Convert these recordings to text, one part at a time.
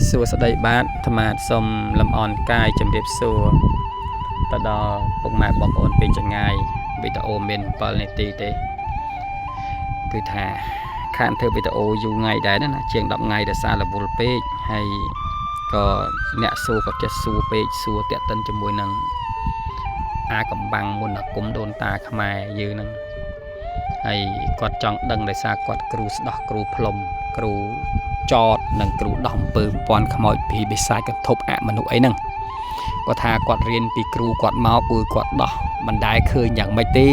សួស្តីបាទអាត្មាសូមលំអរកាយជំរាបសួរទៅដល់ពុកម៉ែបងប្អូនពេញចងាយវីដេអូមាន7នាទីទេគឺថាខានធ្វើវីដេអូយូរថ្ងៃដែរណាជាង10ថ្ងៃដោយសាររវល់ពេកហើយក៏អ្នកសួរក៏ចេះសួរពេកសួរតាក់ទិនជាមួយនឹងអាកំបាំងមុនអាគមដូនតាខ្មែរយើងហ្នឹងហើយគាត់ចង់ដឹងដោយសារគាត់គ្រូស្ដោះគ្រូផ្លុំគ្រូចតនិងគ្រូដោះអំពើពាន់ខ្មោចភីបិសាចកន្ធប់អមនុស្សអីហ្នឹងគាត់ថាគាត់រៀនពីគ្រូគាត់មកគឺគាត់ដោះមិនដែលឃើញយ៉ាងម៉េចទេ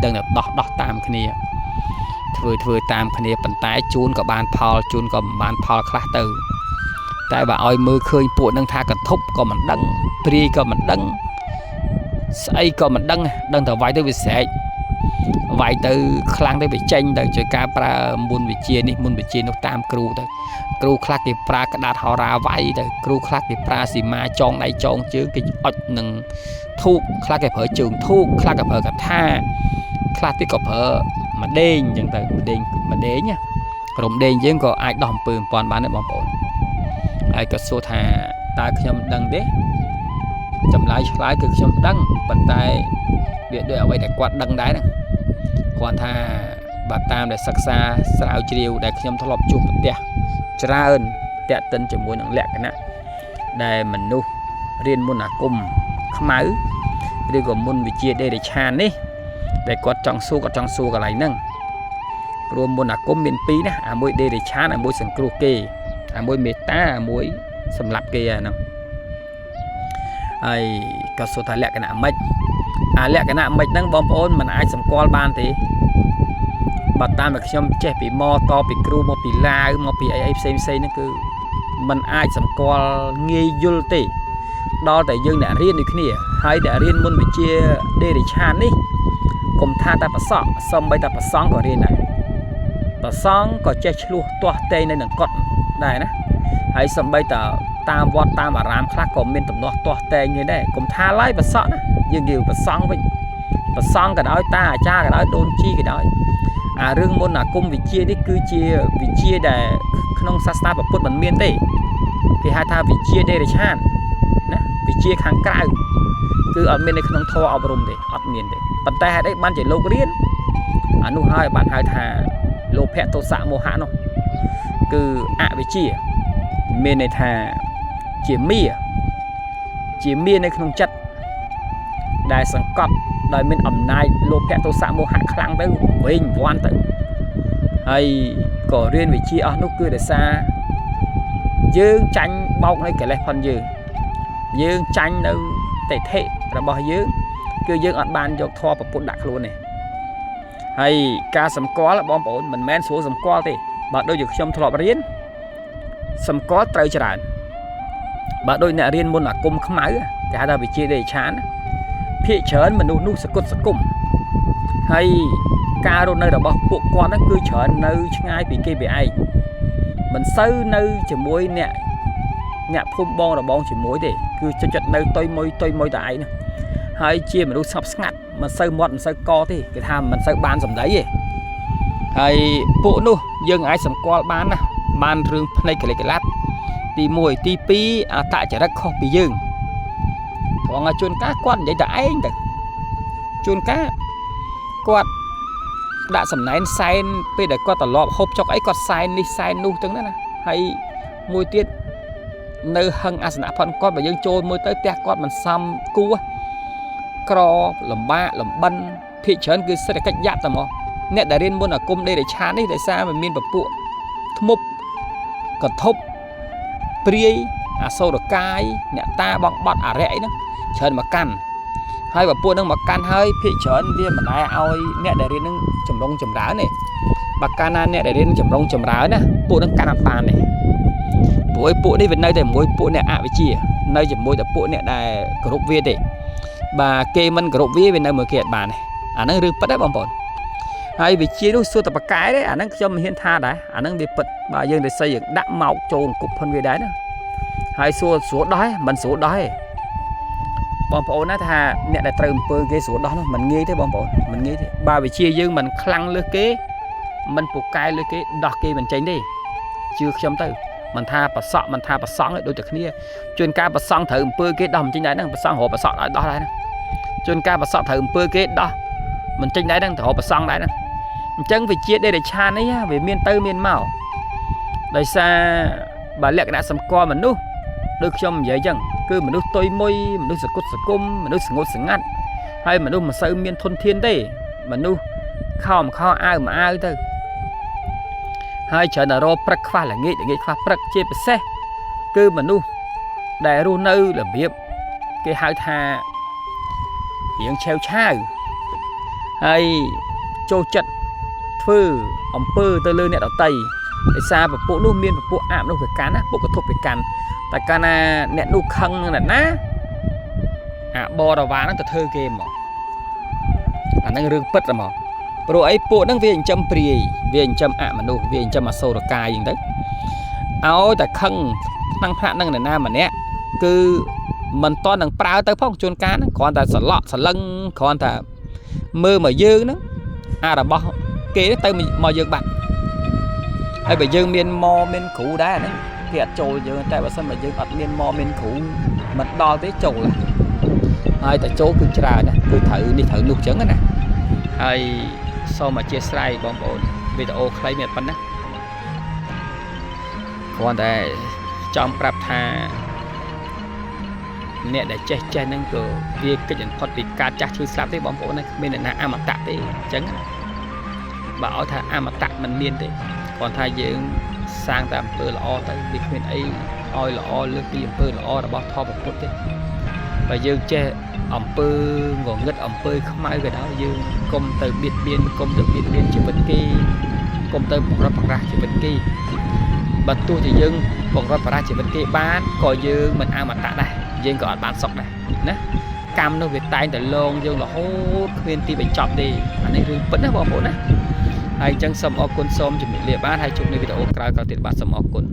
ដឹងតែដោះដោះតាមគ្នាធ្វើធ្វើតាមគ្នាប៉ុន្តែជូនក៏បានផលជូនក៏មិនបានផលខ្លះទៅតែបើឲ្យមើលឃើញពួកនឹងថាកន្ធប់ក៏មិនដឹងព្រាយក៏មិនដឹងស្អីក៏មិនដឹងដឹងតែវាយទៅវាស្រែកវាយទៅខ្លាំងទៅវាចេញទៅជួយការប្រើមុនវិជានេះមុនវិជានោះតាមគ្រូទៅគ្រូខ្លះគេប្រើក្តារហោរាវាយទៅគ្រូខ្លះគេប្រើសីមាចងដៃចងជើងគេអុចនឹងធូបខ្លះគេប្រើជើងធូបខ្លះគេប្រើកថាខ្លះទៀតក៏ប្រើម្ដេងអញ្ចឹងទៅម្ដេងម្ដេងណាក្រុមដេងយើងក៏អាចដោះអំពើអំព័ន្ធបានដែរបងប្អូនហើយក៏សួរថាតើខ្ញុំដឹងទេចម្លើយឆ្លើយគឺខ្ញុំដឹងប៉ុន្តែវាដូចអ្វីដែលគាត់ដឹងដែរហ្នឹងគាត់ថាបើតាមដែលសិក្សាស្រាវជ្រាវដែលខ្ញុំធ្លាប់ជួបប្រទះច្រើនតាក់ទិនជាមួយនឹងលក្ខណៈដែលមនុស្សរៀនមុនអាគមខ្មៅឬក៏មុនវិជាដេរិឆាននេះដែលគាត់ចង់សួរគាត់ចង់សួរកន្លែងហ្នឹងព្រោះមុនអាគមមានពីរណាអាមួយដេរិឆានអាមួយសង្គ្រោះគេអាមួយមេត្តាអាមួយសម្លាប់គេអាហ្នឹងហើយក៏សួរថាលក្ខណៈម៉េចអាលក្ខណៈម៉េចហ្នឹងបងប្អូនមិនអាចសម្គាល់បានទេបើតាមតែខ្ញុំចេះពីមកតពីគ្រូមកពីឡាវមកពីអីអីផ្សេងផ្សេងហ្នឹងគឺมันអាចសម្គាល់ងាយយល់ទេដល់តែយើងអ្នករៀនដូចគ្នាហើយអ្នករៀនមុនវិជាដេរិឆាននេះកុំថាតែប្រសក់សំបីតែប្រសងក៏រៀនដែរប្រសងក៏ចេះឆ្លោះទាស់តែងនៅនឹងកត់ដែរណាហើយសំបីតែតាមវត្តតាមអារាមខ្លះក៏មានទំនាស់ទាស់តែងគ្នាដែរកុំថាឡើយប្រសក់ណាយើងនិយាយប្រសងវិញប្រសងក៏ដោយតាអាចារ្យក៏ដោយដូនជីក៏ដោយអារឿងមុនអាគមវិជានេះគឺជាវិជាដែលក្នុងសាសនាពុទ្ធមិនមានទេគេហៅថាវិជាដេរិឆានណាវិជាខាងក្រៅគឺអត់មាននៅក្នុងធម៌អប់រំទេអត់មានទេប៉ុន្តែហេតុអីបានជាលោករៀនអានោះហើយបានហៅថាលោភៈទោសៈមោហៈនោះគឺអវិជ្ជាមានន័យថាជាមាជាមានៅក្នុងចិត្តដែលសង្កត់ដោយមានអំណាចលោភៈទោសៈមោហៈខ្លាំងទៅវិញវាន់ទៅហើយក៏រៀនវិជាអស់នោះគឺដោយសារយើងចាញ់បោកនៅកិលេសផងយើងយើងចាញ់នៅតិធិរបស់យើងគឺយើងអត់បានយកធម៌ប្រពុតដាក់ខ្លួនទេហើយការសម្គាល់បងប្អូនមិនមែនស្រួលសម្គាល់ទេបើដូចជាខ្ញុំធ្លាប់រៀនសម្គាល់ត្រូវច្រើនបើដូចអ្នករៀនមុនអាគមខ្មៅគេហៅថាវិជាដេឆានភាគច្រើនមនុស្សនោះសគុតសគុំហើយការរស់នៅរបស់ពួកគាត់ហ្នឹងគឺច្រើននៅឆ្ងាយពីគេពីឯងមិនសូវនៅជាមួយអ្នកភូមិបងរបងជាមួយទេគឺចិត្តនៅតុយមួយតុយមួយតែឯងហ្នឹងហើយជាមនុស្សស្ងប់ស្ងាត់មិនសូវមាត់មិនសូវកទេគេថាមិនសូវបានសម្ដីទេហើយពួកនោះយើងអាចសម្គាល់បានណាបានរឿងភ្នែកកលិកឡាត់ទី1ទី2អតចរិតខុសពីយើងត្រង់ឲ្យជួនកាលគាត់និយាយតែឯងទៅជួនកាលគាត់ដាក់សំណែនសែនពេលដែលគាត់ត្រឡប់ហូបចុកអីគាត់សែននេះសែននោះទាំងហ្នឹងណាហើយមួយទៀតនៅហឹងអាសនៈផនគាត់បើយើងចូលមើលទៅផ្ទះគាត់មិនសមគួរក្រលំបាកលំបិនភាគច្រើនគឺសេដ្ឋកិច្ចយ៉ាប់តែមកអ្នកដែលរៀនមុនអាគមដេរិឆាននេះដោយសារมันមានពពួកធ្មប់កធប់ព្រាយអសូរកាយអ្នកតាបងបត់អរិយអីហ្នឹងច្រើនមកកាន់ហើយបើពួកហ្នឹងមកកាន់ហើយភាគច្រើនវាមិនដែលឲ្យអ្នកដែលរៀនហ្នឹងចម្រុងចម្រើនទេបើកាលណាអ្នកដែលរៀនចម្រុងចម្រើនណាពួកហ្នឹងកាន់អត់បានទេព្រោះឯពួកនេះវានៅតែមួយពួកអ្នកអវិជ្ជានៅជាមួយតែពួកអ្នកដែលគោរពវាទេបាទគេមិនគោរពវាវានៅមួយគេអត់បានទេអាហ្នឹងរឿងពិតទេបងប្អូនហើយវិជានោះសួរតែបកកែទេអាហ្នឹងខ្ញុំមិនហ៊ានថាដែរអាហ្នឹងវាពិតបើយើងទៅសីយើងដាក់មកចូលអង្គប់ផុនវាដែរណាហើយសួរស្រួលដោះទេមិនស្រួលដោះទេបងប្អូនណាថាអ្នកដែលត្រូវអំពើគេស្រួលដោះនោះមិនងាយទេបងប្អូនមិនងាយទេបើវិជាយើងមិនខ្លាំងលើសគេមិនពូកែលើសគេដោះគេមិនចេញទេជឿខ្ញុំទៅ មិនថាប្រសក់មិនថាប្រសង់ទេដូចតែគ្នាជួនកាលប្រសង់ត្រូវអំពើគេដោះមិនចេញដែរហ្នឹងប្រសង់រកប្រសក់ឲ្យដោះដែរហ្នឹងជួនកាលប្រសក់ត្រូវអំពើគេដោះមិនចេញដែរហ្នឹងត្រូវរកប្រសង់ដែរហ្នឹងអញ្ចឹងវិជាដេរឆាននេះវាមានទៅមានមកដោយសារបើលក្ខណៈសម្គាល់មនុស្សដូចខ្ញុំនិយាយអញ្ចឹងគឺមនុស្សតុយមុយមនុស្សសគុតសគុំមនុស្សស្ងួតស្ងាត់ហើយមនុស្សមិនសូវមានធនធានទេមនុស្សខោមខោអាវមួយអាវទៅហើយច្រើនតែរកព្រឹកខ្វះល្ងាចល្ងាចខ្វះព្រឹកជាពិសេសគឺមនុស្សដែលរស់នៅរបៀបគេហៅថារៀងឆេវឆាវហើយចូលចិត្តធ្វើអំពើទៅលើអ្នកដតីដោយសារពពួកនោះមានពពួកអមនុស្សវិកាន់ណាពួកកធុបវិកាន់តែកាលណាអ្នកនោះខឹងនឹងអ្នកណាអាបរវាហ្នឹងទៅធ្វើគេហ្មងអាហ្នឹងរឿងពិតហ្មងព្រោះអីពួកហ្នឹងវាចិញ្ចឹមព្រាយវាចិញ្ចឹមអមនុស្សវាចិញ្ចឹមអសុរកាយហ្នឹងទៅឲ្យតែខឹងថ្នាំងថ្នាក់នឹងអ្នកណាម្នាក់គឺមិនតន់នឹងប្រើទៅផងជួនកាលហ្នឹងគ្រាន់តែសឡក់សលឹងគ្រាន់តែមើលមកយើងហ្នឹងអារបស់គេទៅមកយើងបាត់ហើយបើយើងមានមកមានគ្រូដែរហ្នឹងគេអត់ចូលយើងតែបើសិនបើយើងអត់មានមកមានគ្រូមិនដល់ទេចូលហើយតែចូលគឺច្រើនណាគឺត្រូវនេះត្រូវនោះអញ្ចឹងណាហើយសូមអធិស្ឋានបងប្អូនវីដេអូខ្លីមានប៉ុណ្ណាគ្រាន់តែចង់ប្រាប់ថាអ្នកដែលចេះចេះហ្នឹងក៏វាកិច្ចបំផុតពីការចាស់ឈឺស្លាប់ទេបងប្អូនណាគ្មានអ្នកណាអមតៈទេអញ្ចឹងណាបើឲ្យថាអមតៈមិនមានទេគ្រាន់ថាយើងសាងតែអំពើល្អទៅវាគ្មានអីឲ្យល្អលើសពីអំពើល្អរបស់ធម៌ពុទ្ធទេបើយើងចេះអំពើងងឹតអំពើខ្មៅក៏ដោយយើងកុំទៅបៀតបៀនកុំទៅបៀតបៀនជីវិតគេកុំទៅបង្រត់បង្រាសជីវិតគេបើទោះជាយើងបង្រត់បង្រាសជីវិតគេបានក៏យើងមិនអមតៈដែរយើងក៏អត់បានសុខដែរណាកម្មនោះវាតែងតែលងយើងរហូតគ្មានទីបញ្ចប់ទេអានេះរឿងពិតណាបងប្អូនណាហើយអញ្ចឹងសូមអរគុណសូមជម្រាបលាបាទហើយជួបនៅវីដេអូក្រោយៗទៀតបាទសូមអរគុណ។